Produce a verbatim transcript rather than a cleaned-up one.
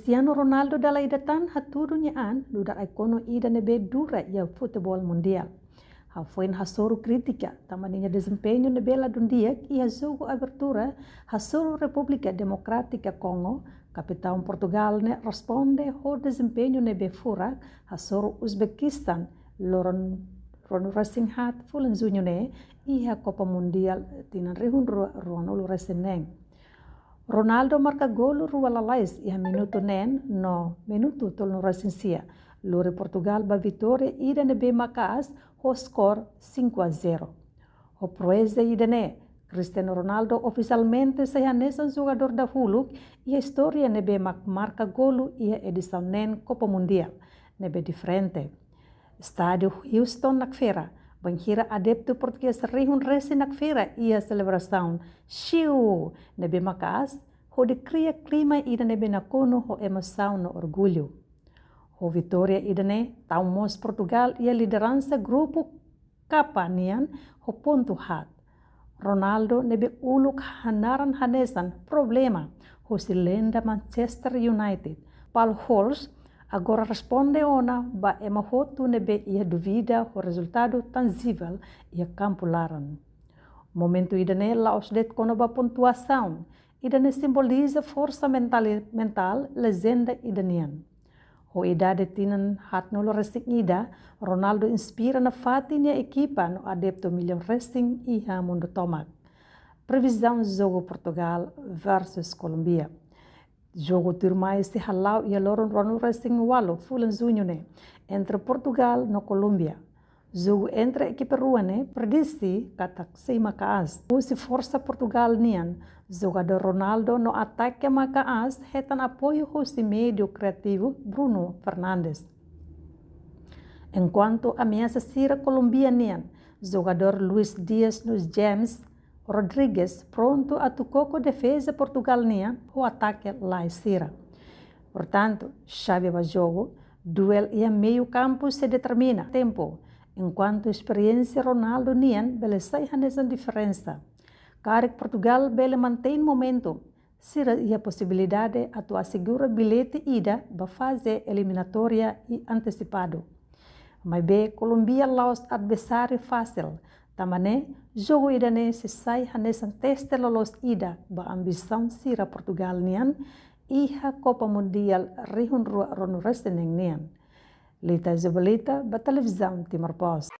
Cristiano Ronaldo dala ida tan hatudu nia an nu'udar ikonu ida ne'ebé dura iha futeból mundiál. Hafoin hasoru krítika tanba ninia dezempeñu ne'ebé ladún di'ak iha jogu abertura hasoru Repúblika Demokrátika Kongo, kapitaun Portugál ne'e responde ho dezempeñu ne'ebé furak hasoru Uzbekistan loron ruanulu-resin-haat fulan Juñu ne'e iha Kopa Mundiál tinan rihun rua ruanulu-resin-neen. Ronaldo marka golu rua lalais iha minutu neen no minutu tolunulu-resin-sia, lori Portugál ba vitória ida ne'ebé maka'as ho skor cinco a zero. Ho proeza ida-ne'e, Cristiano Ronaldo ofisialmente sai hanesan jogadór dahuluk iha istória ne'ebé mak marka golu iha edisaun neen Kopa Mundiál ne'ebé diferente. Estádiu Houston nakfera, bainhira adeptu portugés rihun-resin nakfera iha selebrasaun xiu ne'ebé maka'as, hodi kria klima ida ne'ebé nakonu ho emosaun no orgullu. Ho vitória ida-ne'e tau mós Portugál iha lideransa grupu K nian ho pontu haat. Ronaldo ne'ebé uluk hanaran hanesan problema hosi lenda Manchester United, Paul Scholes, agora responde ona ba ema hotu ne'ebé iha dúvida ho rezultadu tanjivel iha kampu laran. Momentu ida-ne'e la'ós de'it kona-ba pontuasaun, ida-ne'e simboliza forsa mentál, mentál lejenda ida nian. Ho idade tinan haatnulu-resin-ida, Ronaldo inspira nafatin nia ekipa no adeptu millaun resin iha mundu tomak. Previzaun jogu Portugál versus Kolómbia. Jogu tuirmai sei hala'o iha loron ruanulu-resin-ualu fulan Juñu ne'e entre Portugál no Kolómbia. Jogu entre ekipa rua ne'e predisi katak sei maka'as. Husi forsa Portugál nian, jogadór Ronaldo no atake maka'as hetan apoiu husi médiu kriativu Bruno Fernandes. Enkuantu ameasa sira Kolómbia nian, jogadór Luis Diaz no James Rodriguez prontu atu koko defeza Portugál nian ho atake lai sira. Portantu, xave ba jogu, duelu iha meiu kampu sei determina tempu, enkuantu esperiénsia Ronaldo nian bele sai hanesan diferensa. Karik Portugál bele mantein momentu, sira iha posibilidade atu asegura bilhete ida ba faze eliminatória i antesipadu. Maibé Kolómbia la'ós adversáriu fásil, tanba ne'e jogu ida-ne'e sei sai hanesan teste loloos ida ba ambisaun sira Portugál nian iha Kopa Mundiál rihun rua ruanulu-resin-neen nian. Lita Isabelita ba Televizaun Timor Post.